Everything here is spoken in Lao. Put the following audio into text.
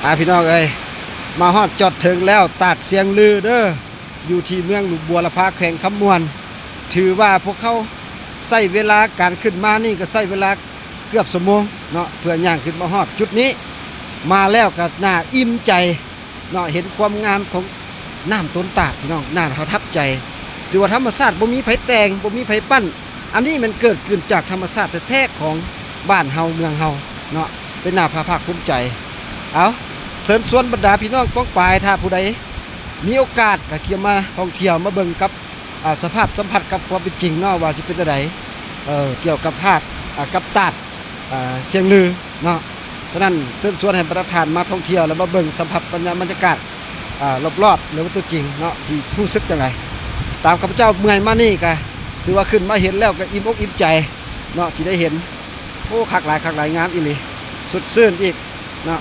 ອາ ພີ່ນ້ອງເອີຍ ມາຮອດຈອດເຖິງແລ້ວ ຕາດຊຽງລືເດີ ຢູ່ທີ່ເມືອງຫຼວງບົວລະພາ ແຂວງຄຳມ່ວນ. ຖືວ່າພວກເຮົາໃຊ້ເວລາການຂຶ້ນມານີ້ ກໍໃຊ້ເວລາເກືອບຊົ່ວໂມງເນາະ ເພື່ອຍ່າງຂຶ້ນມາຮອດຈຸດນີ້. ມາແລ້ວກໍໜ້າອີ່ມໃຈເນາະ ເຫັນຄວາມງາມຂອງນ້ຳຕົ້ນຕາດ ພີ່ນ້ອງ ໜ້າປະທັບໃຈ. ຖືວ່າທຳມະຊາດ ບໍ່ມີໃຜແຕ່ງ ບໍ່ມີໃຜປັ້ນ ອັນນີ້ແມ່ນເກີດຂຶ້ນຈາກທຳມະຊາດແທ້ໆ ຂອງບ້ານເຮົາເມືອງເຮົາເນາະ ເປັນໜ້າພາພາກພູມໃຈ. ເອົາ ເຊີນຊວນບັນດາພີ່ນ້ອງປ້ອງປາຍ ຖ້າຜູ້ໃດມີໂອກາດກໍກຽມມາທ່ອງທ່ຽວ ມາເບິ່ງກັບ ອາ ສະພາບສຳຜັດກັບຄວາມເປັນຈິງເນາະ ວ່າຊິເປັນແນວໃດ ເອີ ກ່ຽວກັບຫາດ ອາ ກັບຕາດ ອາ ຊຽງລືເນາະ. ສະນັ້ນເຊີນຊວນໃຫ້ບັນດາທ່ານມາທ່ອງທ່ຽວ ແລະ ມາເບິ່ງສຳຜັດບັນຍາ ບັນຍາກາດ ອາ ລອບໆ ຫຼືວ່າຕົວຈິງເນາະ ຊິຮູ້ສຶກຈັ່ງໃດ. ຕາມຂ້າພະເຈົ້າເມື່ອຍມານີ້ກະ ຖືວ່າຂຶ້ນມາເຫັນແລ້ວກະອີ່ມອົກອີ່ມໃຈເນາະ ທີ່ໄດ້ເຫັນ. ໂອ້ ຄັກຫຼາຍ ຄັກຫຼາຍ ງາມອີ່ຫຼີ ສົດຊື່ນອີກເນາະ.